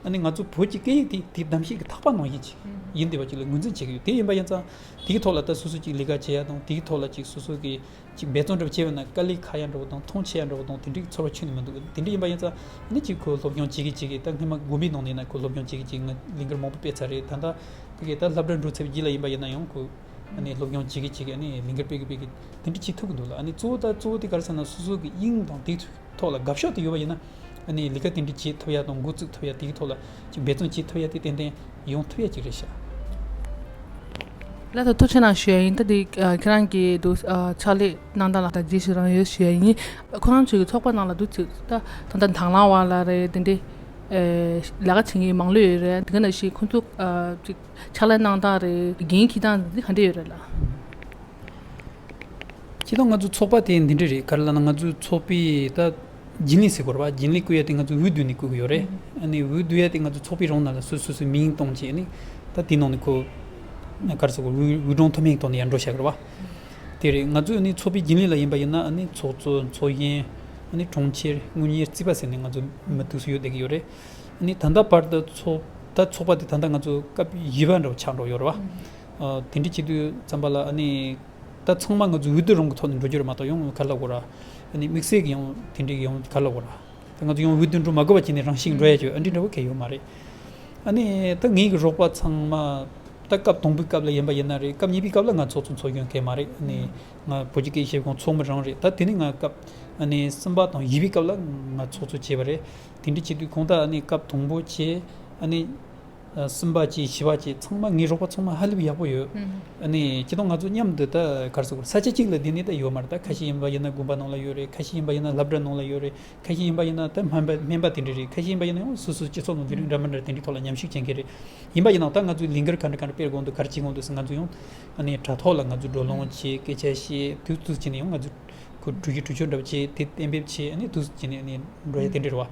ཨ་ནི་ང་ཚོ་བོད་ཀྱི་སྐད་ཡིག་དེ་དེའི་གདམ་གཤིས་ཀྱི་ཐག་པ་ནང་བཞིན་ཅིག་ཨང་། ཡིན་བསྡད་པ་ཅིག་ལ་ངོས་འཛིན་བྱེད་ཀྱི་ཡོད། དེ་ཡིན་པ་ཡིན་ཙང་དེའི་ཐོག་ལ་ད་སོ་སོ་ཅིག་ལས་ཀ་བྱེད་ཡ་དང་། དེའི་ཐོག་ལ་ཅིག་སོ་སོ་གི་ཅིག་འབད་བརྩོན་འདྲ་བོ་བྱས་པ་ན་དཀའ་ལས་ཁག་ཡ་འདྲ་བོ་དང་། མཐོང་ཆེ་ཡ་འདྲ་བོ་དང་། དེ་འདྲའི་ཚོར་བ་ཁྱོན་ནས་མི་འདུག་དེ་འདྲ་ཡིན་པ་ཡིན་ཙང་ཨ་ནི་ཅིག་ཁོ་སློབ་སྦྱོང་བྱེད་ཀྱི་བྱེད་ཀྱི། ད་སྔོན་མ་དགོན་པའི་ནང་ནས་ན་ཁོ་སློབ་སྦྱོང་བྱེད་ཀྱི་བྱེད་ཀྱི། ང་ལས་འགུལ་མང་པོ་སྤེལ་ཚར་རེད། ད་ལྟ་དེ་གའི་ད་སློབ་གྲྭ་འགྲོ་ཚར་བའི་རྗེས་ལ་ཡིན་པ་ཡིན་ན་ཡང་ཁོ་ཨ་ནི་སློབ་སྦྱོང་བྱེད་ཀྱི་བྱེད་ཀྱི། ཨ་ནི་ལས་འགུལ་སྤེལ་གྱི་སྤེལ་གྱི། དེ་འདྲ་བྱེད་ཐུབ་ཀྱི་འདུག་ལ། ཨ་ནི་གཙོ་བོ་ད་གཙོ་བོ་དེ་ག་རེ་ཟེར་ན། སོ་སོ་གི་དབྱིངས་དང་དེའི་ཐོག་ལ་དགའ་ཕྱོགས་དེ་ཡོད་པ་ཡིན་ན། ཨ་ནི་ལས་ཀ་དེ་འདྲ་བྱེད་ཐུབ་ཡ་དང་། འགོ་བཙུགས་ཐུབ་ཡ། དེའི་ཐོག་ལ་ཅིག་འབད་བརྩོན་བྱེད་ཐུབ་ཡ་དེ་ཏན་ཏན་ཡོང་ཐུབ་ཡ་ཅིག་རེད་ཤག་ལགས་སོ། ཐུགས་རྗེ་གནང་ཞུ་ཡ་ཡིན། ད་དེ་ཨ་ཁྱེད་རང་གི་འདུག་ཨ་ཕྱག་ལས་གནང་སྟངས་ལ་ད་རྗེས་སུ་རང་ཡོད་ཞུ་ཡ་ཡིན། ཁོ་རང་ཚོའི་གི་ཚོགས་པ་ནང་ལ་འདུག་ཅིག་ད་ད་ལྟ་དང་བླངས་པ་ལ་རེད། དེ་འདྲའི་ ཨེ། ལས་ཀ་བྱེད་མཁན་མང་ལོས་ཡོད་རེད། དེ་ག་ནང་བཞིན་ཁོང་ཚོ་ཨ། ཅིག་ཕྱག་ལས་གནང་སྟངས་རེད། འགན་འཁྱེར་སྟངས་འདི་ག་འདྲ་ཡོད་རེད་ལགས། སྤྱིར་བཏང་ང་ཚོ་ཚོགས་པ་དེ་འདི་འདྲ་རེད། ག་རེ་ལབ་ན་ང་ཚོའི་ཚོགས་པའི་ད་རྒྱུན་ལས་ཟེར་དགོས་རེད་པ། རྒྱུན་ལས་བསྐོ་ཡ་དེ་ང་ཚོ་འོས་བསྡུ་ནས་བསྐོ་གི་ཡོད་རེད། ཨ་ནི་འོས་བསྡུ་ཡ་དེ་ང་ཚོ་ཚོགས་པའི་རང་ནང་ལ་སོ་སོ་སོའི་མིང་བཏོན་བྱས་ནས་ད་དེའི་ནང་ནས་ཁོ་ག་རེ་ཟེར་དགོས། འོས་འོས་སྦྱོང་ཐུབ་མིན་བཏོན་ནས་ཡར་འགྲོ་བྱ་གི་རེད་པ། དེ་རེད། ང་ཚོ་ནི་ཚོགས་པའི་རྒྱུན་ལས་ལ་ཡིན་པ་ཡིན་ན། ཨ་ནི་ཚོགས་གཙོ། ཚོགས་གཞོན། ཨ་ནི་དྲུང་ཆེ། དངུལ་གཉེར། རྩིས་པ་ཟེར་ནས་ང་ཚོ་མི་དེ་ཚོ་ཡོད་བསྡད་ཀྱི་ཡོད་རེད། ཨ་ནི་ད་ལྟ་བར་དུ་ཚོགས་ད་ཚོགས་པ་དེ་ད་ལྟ་ང་ཚོ་སྐབས་བཞི་པ་འདྲ་བོ་ཆགས་འགྲོ་ཡོད་རེད་པ། ཨ། དེ་འདྲ་བྱེད་དུས་ཙམ་པ་ལ། ཨ་ནི་ད་ཚང་མ་ང་ཚོ་འོས་བསྡུ་རང་གི་ཐོག་ནས་འགྲོ་རྒྱུ་རེད་མ་གཏོགས། ཡང་ག་རེ་ལབ་དགོས་རེད། ཨ་ནི་དམིགས་བསལ་གྱི་ཡང་དེ་འདྲའི་ཡང་ག་རེ་ལབ་དགོས་རེད། ད་ང་ཚོ་ཡང་འོས་བསྡུ་འགྲོ་མ་དགོས་པ་བྱས་ནས་རང་བཞིན་འགྲོ་ཡ་ཅིག་ཨ་འདྲ་འདྲ་བོ་གང་ཡང་ཡོད་མ་རེད། ཨ་ནི་ད་ངའི་གི་རོགས་པ་ཚང་མ་ད་སྐབས་དང་པོའི་སྐབས་ལ་ཡིན་པ་ཡིན་ན་རེད། སྐབས་གཉིས་པའི་སྐབས་ལ་ང་ཚོགས་གཙོ་ཚོགས་གཞོན་གང་ཡང་མ་རེད། ཨ་ནི་ང་བོད་ཀྱི་སྐད་ཡིག་ཤེས་ཁང་ཚོགས་མི་རང་རེད། ད་དེ་ནས་ང་སྐབས་ཨ་ནི་གསུམ་པ་དང་བཞི་པའི་སྐབས་ལ་ང་ཚོགས་གཙོ་བྱས་པ་རེད། དེ་འདྲ་བྱེད་དུས་གང་ལྟར་ཨ་ནི་སྐབས་དང་པོ་བྱས། ཨ་ནི་ཨ། གསུམ་པ་བྱས། བཞི་པ་བྱས། ཚང་མ་ངའི་རོགས་པ་ཚང་མ་ཧ་ལས་པའི་ཡག་པོ་ཡོད། ཨ་ནི་སྤྱིར་བཏང་ང་ཚོ་མཉམ་དུ་ད་ག་རེ་ཟེར་དགོས། ས་ཆ་གཅིག་ལ་བསྡད་ནས་ད་ཡོད་མ་རེད། ད་ཁ་ཤས་ཡིན་པ་ཡིན་ན་དགོན་པ་ནང་ལ་ཡོད་རེད། ཁ་ཤས་ཡིན་པ་ཡིན་ན་སློབ་གྲྭ་ནང་ལ་ཡོད་རེད། ཁ་ཤས་ཡིན་པ་ཡིན་ན་ད་སྨན་པ་སྨན་པ་དེ་འདྲ་རེད། ཁ་ཤས་ཡིན་པ་ཡིན་ན་ཡང་སོ་སོའི་སྤྱི་ཚོགས་ནང་དེ་རིང་འདྲ་མི་འདྲ་དེ་འདྲའི་ཐོག་ལ་མཉམ་ཞུགས་བྱེད་མཁན་རེད། ཡིན་པ་ཡིན་ནའང་ད་ང་ཚོའི་ལས་འགུལ་ག་འདྲ་ག་འདྲ་སྤེལ་དགོས་འདུག་ག་རེ་བྱེད་དགོས་འདུག་ཟེར་ང་ཚོ་ཡང་ཨ་ནི་དྲ་ཐོག་ལ་ང་ཚོས་བགྲོ་གླེང་བྱས། སྐད་ཆ་བཤད། དུས་དུས་བྱས་ནས་ཡང་ང་ཚོས་ཁོ་གྲོས་གཞི་གྲོས་ཆོད་འདྲ་བོ་བྱས། དེ་གཏན་འབེབས་བྱས། ཨ་ནི་དུས་བྱས་ནས་ཨ་ནི་འགྲོ་ཡ་དེ་འདྲ་རེད་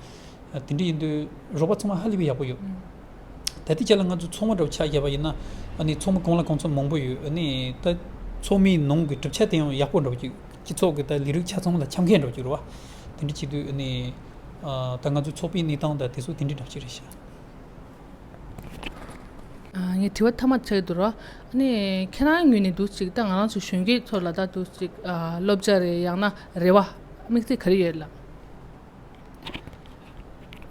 པ། དེ་འདྲ་ཡིན་དུས་རོགས་པ་ཚང་མ་ཧ་ལས་པའི་ཡག་པོ་ཡོད། ད་ལྟའི་ཆ་ལ་ང་ཚོ་ཚོགས་མི་འདྲ་བོ་ཆ་བཞག་པ་ཡིན་ན། ཨ་ནི་ཚོགས་མི་གང་ལ་གང་འཚམ་མང་པོ་ཡོད། ཨ་ནི་ད་ཚོགས་མིའི་ནང་གི་གྲུབ་ཆ་དེ་ཡང་ཡག་པོ་འདྲ་བོ་ཅིག་སྤྱི་ཚོགས་ཀྱི་ད་ལས་རིགས་ཆ་ཚང་ལ་འཆམ་མཁན་འདྲ་བོ་ཅིག་རེད་པ། དེ་འདྲ་བྱེད་དུས་ཨ་ནི་ཨ། ད་ང་ཚོའི་ཚོགས་པའི་གནས་སྟངས་ད་དེ་ཚོ་དེ་འདྲ་འདྲ་བོ་ཅིག་རེད་ཤག་ཨ། ངས་དྲི་བ་མཐའ་མ་ཆགས་ཀྱི་འདུག་ར། ཨ་ནི་ཁྱེད་རང་ངོས་ནས་འདུག་ཅིག་ད་ང་རང་ཚོ་གཞོན་སྐྱེས་ཚོ་ལ་ད་འདུག་ཅིག་ཨ། བསླབ་བྱ་རེད། ཡང་ན་རེ་བ། དམིགས་བསལ་ག་རེ་ཡོད་ལགས།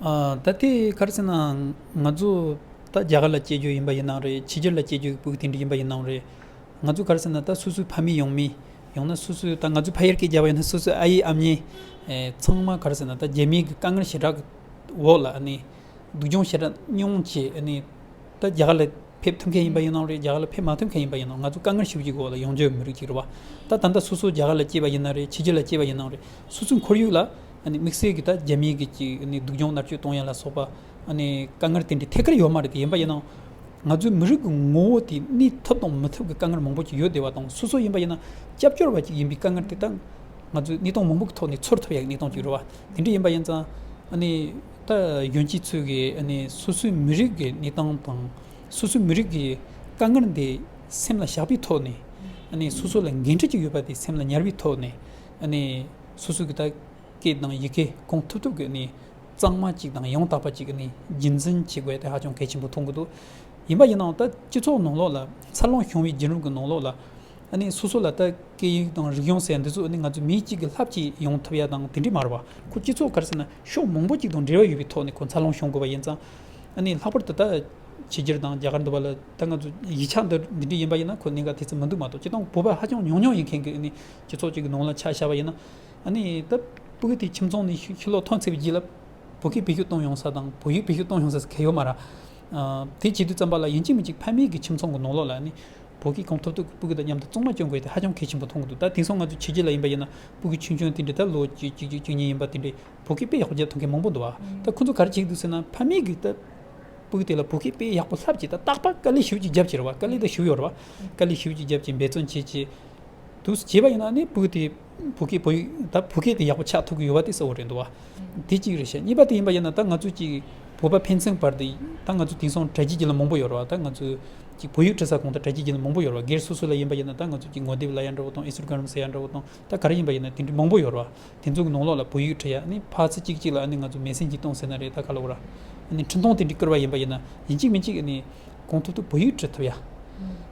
ཨ། ད་དེ་ག་རེ་ཟེར་ན། ང་ཚོ་ད་རྒྱ་གར་ལ་སྐྱེས་རྒྱུ་ཡིན་པ་ཡིན་ནའང་རེད། ཕྱི་རྒྱལ་ལ་སྐྱེས་རྒྱུ་གི་ཕྲུ་གུ་དེ་འདྲ་ཡིན་པ་ཡིན་ནའང་རེད། ང་ཚོ་ག་རེ་ཟེར་ན། ད་སོ་སོའི་ཕ་མེས་ཡང་མེས། ཡང་ན་སོ་སོའི་ད་ང་ཚོའི་ཕ་ཡུལ་སྐད་རྒྱབ་པ་ཡིན་ན་སོ་སོའི་ཨ་ཡེ་ཨ་མྱེས། ཨེ། ཚང་མ་ག་རེ་ཟེར་ན། ད་རྒྱ་མིའི་གི་དཀའ་ངལ་ཞེ་དྲག་གི་འོག་ལ་ཨ་ནི་སྡུག་སྦྱོང་ཞེ་དྲག་མྱོང་བྱས། ཨ་ནི་ད་རྒྱ་གར་ལ་ཕེབས་ཐུབ་མཁན་ཡིན་པ་ཡིན་ནའང་རེད། རྒྱ་གར་ལ་ཕེབས་མ་ཐུབ་མཁན་ཡིན་པ་ཡིན་ནའང་ང་ཚོ་དཀའ་ངལ་ཞེ་པོ་ཅིག་གི་འོག་ལ་ཡོང་རྒྱུ་མི་རིགས་ཅིག་རེད་པ། ད་ད་ལྟ་སོ་སོ་རྒྱ་གར་ལ་སྐྱེས་པ་ཡིན་ན་རེད། ཕྱི་རྒྱལ་ལ་སྐྱེས་པ་ཡིན་ནའང་རེད། སོ་སོའི་ཁོར་ཡུག་ལ་ཨ་ནི་དམིགས་བསལ་གྱི་ད་རྒྱ་མིའི་གི་ཅིག་ཨ་ནི་སྡུག་སྦྱོང་མནར་གཅོད་གཏོང་ཡ་ལ་སོགས་པ་ཨ་ནི་དཀའ་ངལ་དེ་འདྲའི་ཐད་ཀར་ཡོད་མ་རེད་དེ། ཡིན་པ་ཡིན་ནའང་ང་ཚོའི་མི་རིགས་ཀྱི་ངོ་བོ་དེ་གནས་ཐུབ་དང་མི་ཐུབ་ཀྱི་དཀའ་ངལ་མང་པོ་ཅིག་ཡོད་བསྡད་པ་དང་། སོ་སོ་ཡིན་པ་ཡིན་ན་སྐྱབས་བཅོལ་བ་ཅིག་ཡིན་པའི་དཀའ་ངལ་དེ་ད་ང་ཚོས་གནས་སྟངས་མང་པོ་གི་ཐོག་ནས་ཚོར་ཐུབ་ཡ་གི་གནས་སྟངས་ཅིག་རེད་པ། དེ་འདྲ་ཡིན་པ་ཡིན་ཙང་ཨ་ནི་ད་གཞོན་སྐྱེས་ཚོས་གི་ཨ་ནི་སོ་སོའི་མི་རིགས་ཀྱི་གནས་སྟངས་དང་སོ་སོའི་མི་རིགས་ཀྱི་དཀའ་ངལ་འདི་སེམས་ལ་བཞག་པའི་ཐོག་ནས། ཨ་ནི་སོ་སོ་ལ་འགན་འཁྲི་ཅིག་ཡོད་པ་དེ་སེམས་ལ་ཉར་བའི་ཐོག་ནས། ཨ་ནི་སོ་སོ་གི་ད་སྐད་དང་ཡི་གེ་གང་ཐུབ་ཐུབ་ཀྱིས་ནི་གཙང་མ་ཅིག་དང་ཡང་དག་པ་ཅིག་ནི་རྒྱུན་འཛིན་བྱེད་དགོས་དེ་ཧ་ཅང་གལ་ཆེན་པོ་མཐོང་གི་འདུག་ཡིན་པ་ཡིན་ནའང་ད་སྤྱི་ཚོགས་ནང་ལོགས་ལ་འཚར་ལོངས་བྱུང་བའི་བརྒྱུད་རིམ་གྱི་ནང་ལོགས་ལ། ཨ་ནི་སོ་སོ་ལ་ད་སྐད་ཡིག་དང་རིག་གཞུང་ཟེར་འདི་ཚོ་ཨ་ནི་ང་ཚོ་མིའི་གཅིག་གི་ལྷབ་ཀྱིས་ཡོང་ཐུབ་ཡ་དང་དེ་འདྲ་མ་རེད་པ། ཁོ་སྤྱི་ཚོགས་ག་རེ་ཟེར་ན་ཕྱོགས་མང་པོ་ཅིག་དང་འབྲེལ་བ་ཡོད་པའི་ཐོག་ནས་ཁོ་འཚར་ལོངས་བྱུང་དགོས་པ་ཡིན་ཙང་། ཨ་ནི་ལྷག་པར་དུ་ད་ཕྱི་རྒྱལ་དང་རྒྱ་གར་འདི་པ་ལ་ད་ང་ཚོ་ཡིག་ཆ་འདི་འདི་འདྲ་ཡིན་པ་ཡིན་ན་ཁོ་གནད་འགག་དེ་ཚོ་མི་འདུག་མ་གཏོགས། སྤྱིར་བཏང་བོད་པ་ཧ་ཅང་ཉུང་ཉུང་ཡིན་མཁན་གྱི་ཨ་ནི་སྤྱི་ཚོགས་ཅིག་གི་ནང་ལ་ཆ་བཞག་པ་ཡིན་ན། ཨ་ནི་ད་ཕྲུ་གུ་དེ་ཁྱིམ་ཚང་ནས་ཕྱི་ཕྱི་ལོགས་ཐོན་ཚར་བའི་རྗེས་ལ་བོད་སྐད་བེད་སྤྱོད་གཏོང་ཡོང་ས་དང་བོད་ཡིག་བེད་སྤྱོད་གཏོང་ཡོང་ས་གང་ཡང་ཡོད་མ་རེད། ཨ། དེ་བྱེད་དུས་ཙམ་པ་ལ་ཡིན་གཅིག་མིན་གཅིག་ཕ་མེས་ཀྱི་ཁྱིམ་ཚང་གི་ནང་ལོགས་ལ་ཨ་ནི་བོད་སྐད་གང་ཐུབ་ཐུབ་ཕྲུ་གུ་དང་མཉམ་དུ་གཙང་མ་སྐྱོང་དགོས་དེ་ཧ་ཅང་གལ་ཆེན་པོ་མཐོང་གི་འདུག་ད་དེང་སང་ང་ཚོ་ཕྱི་རྒྱལ་ལ་ཡིན་པ་ཡིན་ན་ཕྲུ་གུ་ཆུང་ཆུང་དེ་འདྲ་ད་ལོ་བཅུ་གཅིག་བཅུ་གཉིས་ཡིན་པ་དེ་འདྲ་བོད་སྐད་དཔེ་ཡག་པོ་རྒྱབ་ཐུབ་མཁན་མང་པོ་འདུག་བ། ད་ཁོ་ཚོ་ག་རེ་བྱེད་ཀྱི་འདུག་ཟེར་ན། ཕ་མེས་ཀྱིས་ད་ཕྲུ་གུ་དེ་ལ་བོད་སྐད་དཔེ་ཡག་པོ་ལྷབ་ཀྱིས་ད་རྟག་པར་དཀའ་ལས་ཞེ་པོ་ཅིག་རྒྱབ་ཀྱི་རེད་བ། དཀའ་ལས་ད་ཞེ་པོ་ཡོད་རེད་བ། དཀའ་ལས་ཞེ་པོ་ཅིག་རྒྱབ་ཀྱིས་འབད་བརྩོན་བྱེད་ཀྱིས། དུས་སུ་བྱས་པ་ཡིན་ན་ནི་ཕྲུ་གུ་དེ་བོད་སྐད་བོད་ཡིག་ད་བོད་སྐད་དེ་ཡག་པོ་ཆགས་ཐུབ་ཀྱི་ཡོད་པ་དེ་གསལ་པོ་རེད་འདུག་བ། དེ་གཅིག་རེད་ཤག་གཉིས་པ་དེ་ཡིན་པ་ཡིན་ན་ད་ང་ཚོ་གཅིག་བོད་པ་ཕན་ཚུན་བར་དུ་ད་ང་ཚོ་དེང་སང་དྲ་རྒྱའི་རྒྱུད་ལ་མང་པོ་ཡོད་རེད་བ། ད་ང་ཚོ་གཅིག་བོད་ཡིག་འབྲི་ས་གང་ལྟར་དྲ་རྒྱའི་རྒྱུད་ལ་མང་པོ་ཡོད་རེད་བ། སྒེར་སོ་སོ་ལ་ཡིན་པ་ཡིན་ན་ད་ང་ཚོ་གཅིག་ངོ་དེབ་ལབ་ཡ་འདྲ་བོ་དང་ཨིན་སི་ཊ་གྷི་རམ་ཟེར་ཡ་འདྲ་བོ་དང་ད་ག་རེ་ཡིན་པ་ཡིན་ན་དེ་འདྲ་མང་པོ་ཡོད་རེད་བ། དེ་ཚོ་གི་ནང་ལོགས་ལ་བོད་ཡིག་འབྲི་ཡ། ཨ་ནི་ཕར་ཚུར་གཅིག་གཅིག་ལ་ཨ་ནི་ང་ཚོ་མེ་སེན་ཇར་གཏོང་ཟེར་ན་རེད། ད་ག་ལབ་དགོས་རེད། ཨ་ནི་འཕྲིན་གཏོང་དེ་འདྲ་བསྐུར་བ་ཡིན་པ་ཡིན་ན་ཡིན་གཅིག་མིན་གཅིག་ཨ་ནི་གང་ཐུབ་ཐུབ་བོད་ཡིག་འབྲི་ཐུབ་ཡ།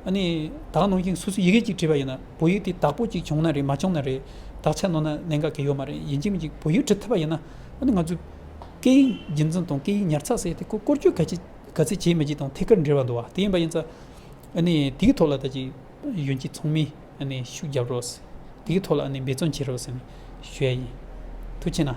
ཨ་ནི་ད་ག་ནང་བཞིན་སོ་སོའི་ཡི་གེ་གཅིག་བྲིས་པ་ཡིན་ན་བོད་ཡིག་དེ་དག་པོ་གཅིག་བྱུང་ན་རེད། མ་བྱུང་ན་རེད། དག་ཆ་ནོར་ན་གནད་འགག་གི་ཡོད་མ་རེད། ཡིན་གཅིག་མིན་གཅིག་བོད་ཡིག་འབྲི་ཐུབ་པ་ཡིན་ན་ཨ་ནི་ང་ཚོའི་སྐད་ཡིག་རྒྱུན་འཛིན་དང་སྐད་ཡིག་ཉར་ཚགས་ཟེར་དེ་ཁོ་བཀོལ་སྤྱོད་ག་ཚད་ག་ཚད་བྱེད་མི་བྱེད་དང་ཐད་ཀར་འབྲེལ་བ་འདུག་བ། དེ་ཡིན་པ་ཡིན་ཙང་ཨ་ནི་དེའི་ཐོག་ལ་ད་ཅིག་གཞོན་སྐྱེས་ཚང་མས་ཨ་ནི་ཤུགས་རྒྱབ་རོགས་ཟེར། དེའི་ཐོག་ལ་ཨ་ནི་འབད་བརྩོན་བྱེད་རོགས་ཟེར་ནས་ཞུ་ཡ་ཡིན། ཐུགས་རྗེ་གནང་།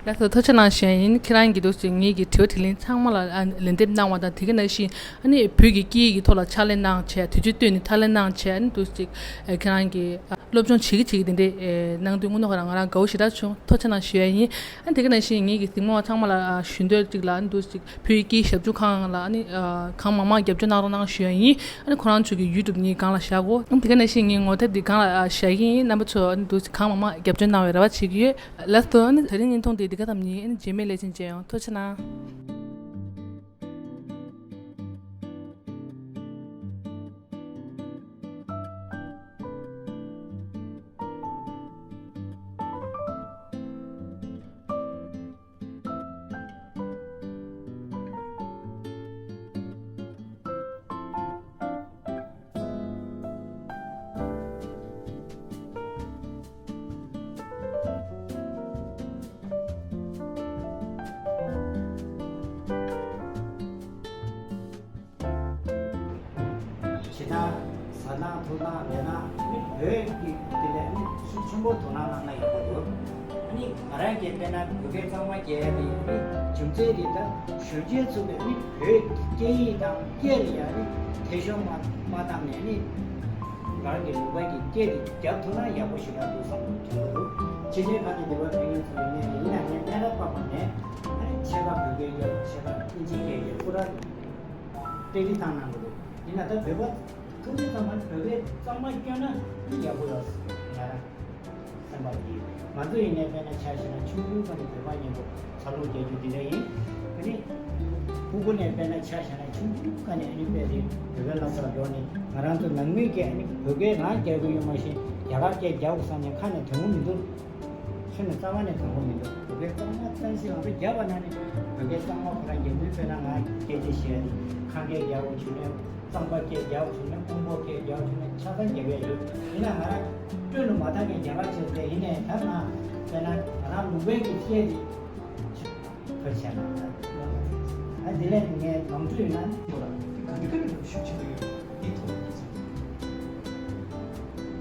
ལགས་སོ། ཐུགས་རྗེ་གནང་ཞུ་ཡ་ཡིན། ཁྱེད་རང་གིས་འདུག་ཅིག་ངེད་ཀྱི་དྲི་བ་དྲིས་ལན་ཚང་མ་ལ་ཨ་ལན་འདེབས་གནང་བ་དང་། དེ་ག་ནང་བཞིན་ཨ་ནི་བོད་ཀྱི་སྐད་ཡིག་གི་ཐོག་ལ་ཕྱག་ལས་གནང་བྱས། དུས་ཚོད་བཏོན་ནས་ཕྱག་ལས་གནང་བྱས། ཨ་ནི་འདུག་ཅིག་ཨ་ཁྱེད་རང་གིས་ཨ་སློབ་སྦྱོང་བྱེད་ཀྱི་བྱེད་ཀྱི་དེ་འདྲས་ཨེ་གནང་དུས་དངོས་གནས་ཁོ་རང་ང་རང་དགའ་བོ་ཞེ་དྲག་བྱུང་། ཐུགས་རྗེ་གནང་ཞུ་ཡ་ཡིན། ཨ་ནི་དེ་ག་ནང་བཞིན་ངེད་ཀྱི་གཟིགས་མོ་བ་ཚང་མ་ལ་ཨ་ཞུ་འདོད་ཅིག་ལ། ཨ་ནི་འདུག་ཅིག་བོད་ཀྱི་ཞབས་ཞུ་ཁང་ལ་ཨ་ནི་ཨ་གང་མང་མང་རྒྱབ་སྐྱོར་གནང་རོགས་གནང་ཞུ་ཡ་ཡིན། ཨ་ནི་ཁོ་རང་ཚོ་གི་ཡུ་ཊུབ་ངས་སྒང་ལ་བཞག་གོ། ཨ་ནི་དེ་ག་ནང་བཞིན་ངའི་ངོ་དེབ་འདི་སྒང་ལ་ཨ་བཞག་གི་ཡིན། རྣམ་པ་ཚོ་ཨ་ནི་འདུག་ཅིག་གང་མང་མང་རྒྱབ་སྐྱོར་གནང་བའི་རེ་བ་བྱེད་ཀྱི་ཡོད། ལགས་སོ། ཨ་ནི་དེ་རིང་བརྙན་ཐུང་འདི་འདི་ག་ཙམ་ཡིན། ཨ་ནི་རྗེས་མའི་ལེ་ཚན་མཇལ་ཡོང་། ཐུགས་རྗེ་གནང་། ཇི་ལྟར་ཟ་སྟངས་འཐུང་སྟངས་ལས་སྟངས་ནི་བོད་ཀྱི་དེ་ལས་ནི་ཤུགས་ཆེན་པོ་དོ་སྣང་གནང་ན་ཡག་པོ་འདུག་ཨ་ནི་ང་རང་གིས་དཔེར་ན་བོད་སྐད་གཙང་མ་རྒྱག་ཡ་དེ་ནི་རྒྱུ་མཚན་དེ་ད་གཞོན་སྐྱེས་ཚོ་གིས་ནི་བོད་ཀྱི་སྐད་ཡིག་དང་སྐད་ལ་ཡ་ནི་ཐད་གཞོགས་མ་མ་བཏང་ནས་ནི་ང་རང་གི་ལུང་པ་གི་སྐད་དེ་རྒྱབ་ཐུབ་ན་ཡག་པོ་ཞིག་རག་འདུག་བསམ་གྱི་འདུག་ཕྱི་རྒྱལ་ཁག་ནས་འདི་བར་ཕེབས་མཁན་ཚོ་ཡིན་ནའི་ཡིན་ན་ངས་སྨན་ར་པ་པ་ནས་ཨ་ནི་ཕྱེད་ཀ་བོད་སྐད་རྒྱབ། ཕྱེད་ཀ་ཨིན་ཇི་སྐད་རྒྱབ། སྐུ་ར་སྟེར་ཏེ་བཏང་གནང་གི་འདུག་ཡིན་ན་ད་བོད་པ་ཐུག་དུས་ཙམ་པ་བོད་སྐད་གཙང་མ་སྐྱོན་ན་ཡག་པོ་ཡོད་ང་རང་སེམས་པ་འདི། ང་ཚོ་ཡིན་ནའི་དཔེར་ན་ཆ་བཞག་ན་ཆུང་ཆུང་སྒང་ནས་བོད་པ་མཉམ་པོ་འཚར་ལོངས་རྒྱག་རྒྱུ་འདི་འདྲ་ཡིན། ཨ་ནི་ཕྲུ་གུ་ནས་དཔེར་ན་ཆ་བཞག་ན་ཆུང་ཆུང་སྒང་ནས་ཨ་ནི་དཔེ་རེད་བོད་པའི་སློབ་གྲྭར་འགྲོ་ནས་ང་རང་ཚོ་ནང་མི་གིས་ཨ་ནི་བོད་སྐད་རང་རྒྱག་གི་ཡོད་མ་གཞི་རྒྱ་གར་སྐད་རྒྱག་དགོས་བསམ་ནས་ཁ་ནས་དོན་གོ་མི་འདུག་ཁྱོན་ནས་རྩ་བ་ནས་དང་པོ་མི་འདུག་བོད་སྐད་གཙང་མ་བསྟན་སྲིད་ང་ཚོ་རྒྱབ་པ་ན་ནི་བོད་སྐད་གཙང་མ་ཁོ་རང་རྒྱབ་མུས་དཔེར་ན་ང་སྐད་ཆ་བཤད་ཡ་དེ་ཁམས་སྐད་རྒྱག་དགོས་བྱུང་ན། གཙང་པ་སྐད་རྒྱག་དགོས་བྱུང་ན། ཀོང་པོ་སྐད་རྒྱག་དགོས་བྱུང་ན་ཆ་ཚང་རྒྱབ་ཡ་ཡོད། ཡིན་ན་ང་རང་སྤྲོད་ལ་མ་ཐག་གི་རྒྱ་གར་ཆེ་ཚད་ཡིན་ནའི་ད་ང་དཔེར་ན་ང་རང་ལུང་པའི་གི་སྐད་དེ་ཁོ་བྱས་ན་ད་ཨ་དེ་ལས་ངས་དང་དུས་ན་ཁྱོད་ལ་ག་འདི་ག་ནས་ཤུགས་ཆེན་པོ་ཡོད། འདི་ཐོག་ལ་འདི་ཚོ།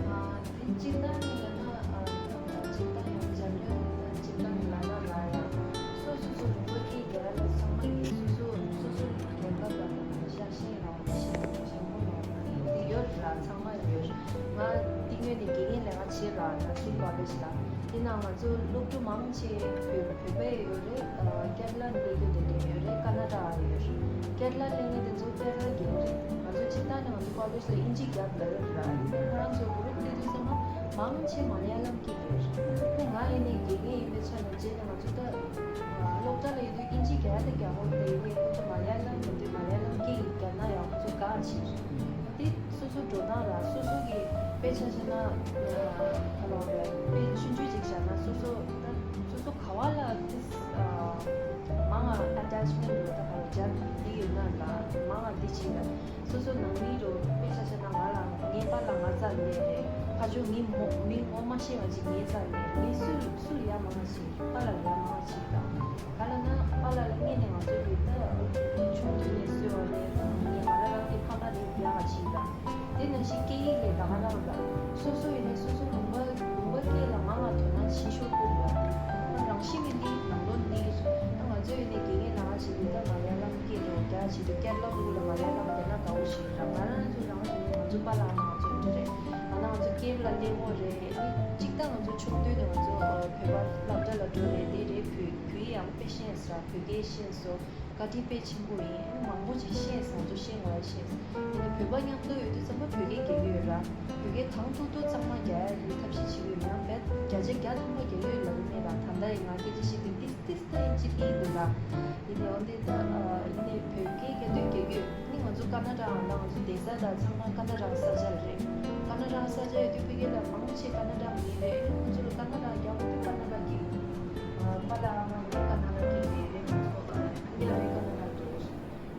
ཨ་དེ་སྤྱིར་བཏང་ནས་ལབ་ན་ཨ་སྤྱིར་བཏང་ཡང་འཇམ་དཔལ་ནས་ད་སྤྱིར་བཏང་ནས་ལབ་ན་ལ་ཡང་སོ་སོ་སོ་ལུང་པ་སྐད་རྒྱག་ཡ་ལ་ཚང་མ་གིས་སོ་སོ་སོ་སོ་གི་རྒྱལ་ཁབ་ལ་ཤ་ཞེན་རང་ཤེས་ཞེན་པོ་རང་དེ་ཡོད་ར་ཚང་མ་ཡོད། ང་འདི་སྔོན་ནས་དགེ་རྒན་ལས་ཀ་བྱེད་ལ་ནར་སིང་ཀོ་ལེཇ་ལ། དེ་ནང་ང་ཚོ་སློབ་ཕྲུག་མང་ཆེ་བོད་བོད་པ་ཡོད་རེད། ཨ་ཀེ་ར་ལ་ནས་སླེབས་རྒྱུ་དེ་འདྲ་ཡོད་རེད། ཀ་ན་ཌ་ཡོད་རེད། ཀེ་ར་ལ་སླེབས་མཁན་དེ་ཚོ་ཀེ་ར་ལ་རྒན་རེད། ང་ཚོ་སྤྱིར་བཏང་ནས་ང་ཚོ་ཀོ་ལེཇ་ལ་དབྱིན་ཇི་རྒྱབ་ལ་རེད་ར། ཁོ་རང་ཚོ་གུ་རུབ་སླེབས་དུས་ཙམ་པ་མང་ཆེ་མ་ལ་ཡ་ལམ་སྐད་རེད། ཁོ་ང་ཡིན་ནའི་དགེ་རྒན་ཡིན་པའི་ཆ་ནས་བྱས་ནས་ང་ཚོ་ད་སློབ་གྲྭ་ལ་ཡོད་དུས་དབྱིན་ཇི་རྒྱག་ཡ་ད་རྒྱག་གོ་རེད། ཡིན་ནའི་ཁོ་ཚོ་མ་ལ་ཡ་ལམ་ཡིན་དུས་མ་ལ་ཡ་ལམ་སྐད་ཡིག་རྒྱབ་ན་ཡང་ཁོ་ཚོ་དགའ་བྱེད་རེད། དེ་སོ་སོ་འགྲོ་སྟངས་ལ་སོ་སོ་གི་དཔེ་ཆ་བཞག་ན་ཨ་ལོ་རེད། དཔེ་ཆུང་ཆུང་ཅིག་བཞག་ན་སོ་སོ་ད་སོ་སོ་ག་བ་ལ་དེ་ཨ་མང་ང་ཨ་ཊེཆ་མེན་ཊི་ཡོད། ད་ག་བ་རྒྱབ་དེ་ཡོད་ན་ལ་མང་ང་དེ་བྱེད་ལ། སོ་སོ་ནང་མི་རུ་དཔེ་ཆ་བཞག་ན་ང་ལ་ངའི་པཱ་ལགས་ང་རྩ་ལས་རེད། ཕར་ཕྱོགས་མི་མོ་མི་ངོ་མ་ཤེས་པ་ཅིག་ངའི་རྩ་ལས་མི་སུ་སུ་ཡ་མང་ང་ཞིག་པཱ་ལགས་ཡ་མང་ང་ཞིག་དང་། ག་ལ་ན་པཱ་ལགས་ལ་སྔས་ནས་ང་ཚོ་གི་ད་ཆུང་དུས་ནས་གསོལ་བ་རེད། ད་ངས་ང་རང་རང་གི་ཕ་མ་རེད་ཡ་ང་ཞིག་དང་། དེ་ནང་བཞིན་སྐད་ཡིག་ལས་ད་ག་རང་ལ་སོ་སོ་ཡིན་ནས་སོ་སོ་ལུང་པ་ལུང་པ་སྐད་ལ་མང་ང་དོ་སྣང་བྱེད་ཤོག་དགོས་རེད་བ། རང་བཞིན་གྱི་ནི་ནང་ལོགས་ནི་ད་ང་ཚོ་ཡིན་ནས་དགེ་རྒན་ལ་ང་བྱེད་དུས་ད་མ་ལ་ཡ་ལམ་སྐད་རེད་རྒྱ་བྱེད་དུས་ཀེ་ར་ལ་ཕྲུ་གུ་ལ་མ་ལ་ཡ་ལམ་རྒྱག་ན་དགའ་བོ་ཞིག་རེད། ང་རང་ཚོ་རང་ཡིན་ནས་ང་ཚོ་པཱ་ལགས་ང་ཚོ་འདི་རེད། ང་ན་ང་ཚོ་ཀེམ་ལ་སླེབས་འོང་རེད། ཨ་ནི་གཅིག་ད་ང་ཚོ་ཆུང་དུས་ནས་ང་ཚོ་བོད་པ་སློབ་གྲྭ་ལ་འགྲོ་རེད། དེ་རེད་བོད་བོད་ཡིག་ཡང་དཔེ་ཤེས་ས་བོད་སྐད་ཤེས་སོ། བཀའ་དྲིན་དཔེ་ཆེན་པོ་ཡིན། མང་པོ་ཅིག་ཤེས་ས་ཚོ་ཤེས་ང་ཤེས། ཡིན་ན་བོད་པ་མཉམ་དུ་ཡོད་དུས་ཙམ་པ་བོད་སྐད་རྒྱག་གི་ཡོད་ར། བོད་སྐད་དང་ཐོག་ཐོག་གཙང་མ་རྒྱག་ཡ་གི་ཐབས་ཤེས་བྱེད་ཀྱི་ཡོད། ཡང་བོད་བརྒྱ་ཆ་བརྒྱ་ཐམ་པ་རྒྱག་གི་ཡོད་ལབ་ཀྱི་མེད་ལ། ད་ལྟ་ཡི་ང་སྐད་ཆ་བཤད་དུས་ཏིས་ཏིས་ཏ་ཡིན་གཅིག་གིས་འདུག་ལ། ཡིན་ནའི་འོན་ཏེ་ད་ཡིན་ནའི་བོད་སྐད་རྒྱག་དུས་རྒྱག་གི་ཡོད། ནི་ང་ཚོ་ཀ་ན་ཌ་ང་ཚོ་བསྡད་ས་དང་ཚང་མ་ཀ་ན་ཌ་ས་ཆ་རེད། ཀ་ན་ཌ་ས་ཆ་ཡོད་དུས་བོད་སྐད་ལ་མང་ཆེ་ཀ་ན་ཌ་མི་རེད། ང་ཚོ་ལ་ཀ་ན་ཌ་རྒྱག་དུས་ཀ་ན་ཌ་སྐད་པཱ་ལགས་ཨ་མ་ཡིན་ཀ་ན་ཌ་སྐད་མི་རེད། ང་ཚོ་ཨ་ཡ་རེད་ཀ་ན་ཌ་རེད།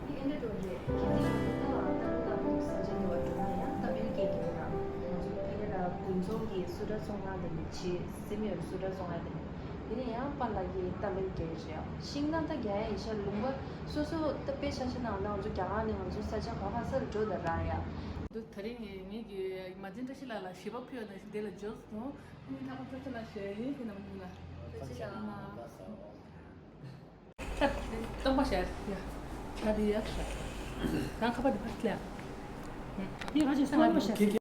འདི་ཨེ་འདྲ་འགྲོ་རེད། གལ་སྲིད་ང་ཚོ་ད་ལྟ་ལ་ས་ཆ་འདི་བ་འགྲོ་ན་ཡང་ཏ་མིལ་སྐད་ཀྱི་ར། ང་ཚོ་ཕ་གི་ར་དགུན་ཚོང་གི་སུ་འདྲ་ཚོང་ང་དེ་ནི་བྱེད་སེམས་ཡོད་སུ་འདྲ་ཚོང་ང་དེ་ནི། དེ་ནས་ཡང་པཱ་ལགས་ཀྱི་ཏ་མིལ་སྐད་རེད། ཤིང་ནང་ད་རྒྱ་ཡིན་ཤ་ལུང་པ་སོ་སོ་ད་དཔེ་ཆ་ཆ་ནང་ང་ང་ཚོ་རྒྱ་གར་ནས་ང་ཚོ་ས་ཆ་ག་ག་སར་འགྲོ་ད་ར་ཡ། འདུག་ད་རིང་ངེད་ཀྱིས་མ་འཛིན་བཀྲ་ཤིས་ལགས་ལ་ཞལ་པར་ཕུལ་བ་ནང་བཞིན་དེ་ལ་འཇོག་སོང་། ཨ་ནི་ལྷག་པར་བཀྲ་ཤིས་ལགས་ཞལ་ཡིན་ཁྱེད་རྣམ་པ་ལ། བཀྲ་ཤིས་ལགས། ད་སྟོང་པ་ཞལ་ཡ། ད་དེ་ཡག་ཤག་ད་ཁ་པར་དེ་ཕར་སླེབས། ཡ་ཕར་ཕྱིན་སང་ང་ཞལ།